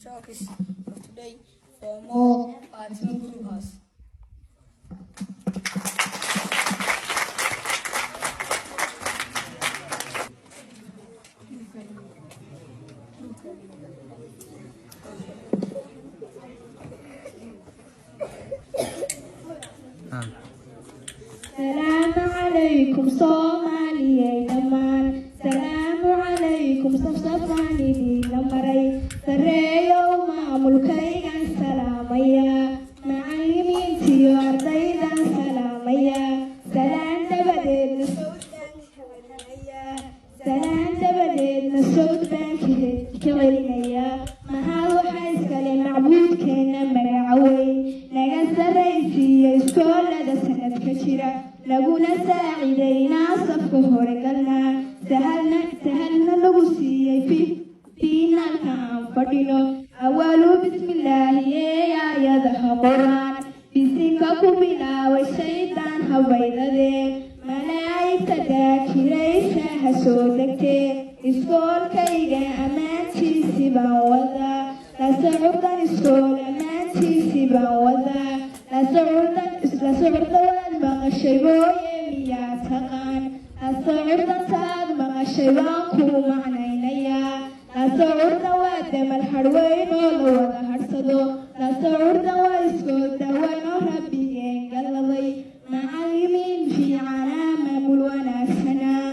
Talks of today. For more, Fatima Group House. Salaamu calaykum Soomaaliyey dhammaan, salaamu calaykum, safsafaan idiinla maray, sarreeyow maamulkaygan salaamaya, macallimiintiyo ardaydan salaamaya, salaan dabadeedna sawd baan ka celinayaa, salaan dabadeedna sawd baan ka celinayaa. Mahad waxa iskale macbuudkeenna magaca weyn naga sarraysiiya iskoolada sanadka jira, laguna saacidaynaa safka hore galnaa, sahalna sahalna lagu siiyey fiinaalka aan fadhino. Awalu bismillaahi ee aayadaha Qur-aan bisinka ku bilaaway, shaydaan habaydadee, malaa'igta daakiraysa ha soo degtee. Iskoolkayga ammaantiisi baan wadaa, la socdan iskool ammaantiisi baan wadaa, la socdan la socda. Waad maqashay mooye miyaa taqaan? La socdantaad maqashay baan kuu macnaynayaa. La socda waa damal hadhweyn oo la wada hadhsado. La socda waa iskool daweyn oo rabbigeen galladay, macallimiin fiicanaa, maamul wanaagsanaa,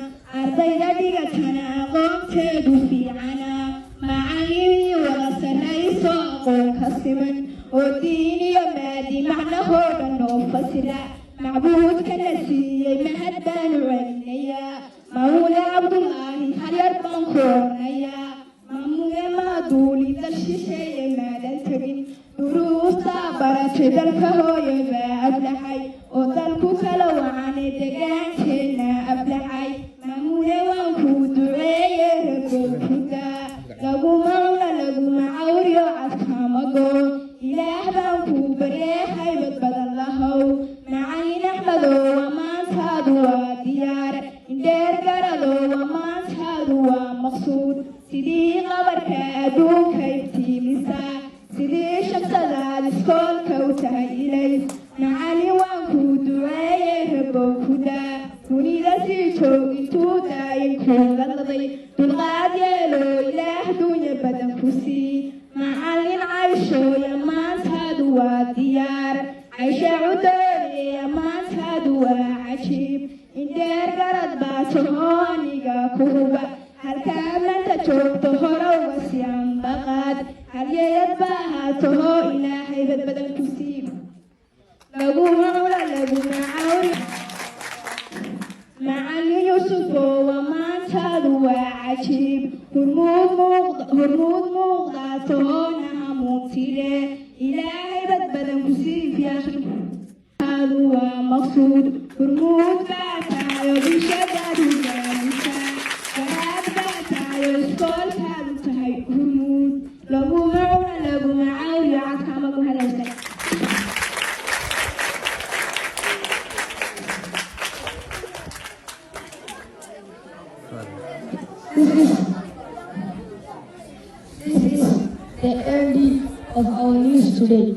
ardayda dhigatana aqoonteedu fiicanaa, macallimiin wada sarrayso, aqoon ka siman oo diin iyo maadi macnahoo dhan oo fasira. Macbuudkana siiyey mahad baanu celinayaa. Maamule Cabdulaahi halyar baan ku oranayaa. Maamule, maaduuli dal shisheeye maadan tegin, duruustaa baratay dalka hooyo baa aflaxay oo dalku kala wacane deegaankeenna aflaxay. Maamule, waan kuu duceeye, rabow kudaa, laguma cuna laguma cawriyo cadkaamago. Ilaah baan kuu baryee, haybad badan lahow. Macallin Axmedow, waa maantaadu waa diyaar, indheer garadow, waa maantaadu waa maqsuud, sidii qabarka adduunka iftiimisa, sidii shamsadaad iskoolka u tahay ilays. Macallin, waan kuu duceeye, rabow kudaa, dunida sii joog intuu daayin kuu galaday, dulqaad yeelo, Ilaah dunya badan ku sii. Macallin Caishooya, maantaadu waa diyaar, Caysha cudoole, maantaadu waa cajiib, indheer garad baa taho aniga ku huba, halkaa maanta joogto hore uga siyaanbaqaad, halyayad baa ahaataho, Ilaahay badbadan ku sii. Laguma cuna laguma cawri. Macallin Yuusufoo, waa maantaadu waa cajiib, hurmuud muuqda, hurmuud muuqdaa toona hamuuntile, Ilaahay badbadan ku sii fiyaadu waa maqsuud, hurmuud baa tahayo bulshadaad hogaamisa, garaad baa tahayo iskoolkaadu tahay hurmuud, laguma cuna laguma cawriyo cadkaamagu hadalka. This is the end of our news today.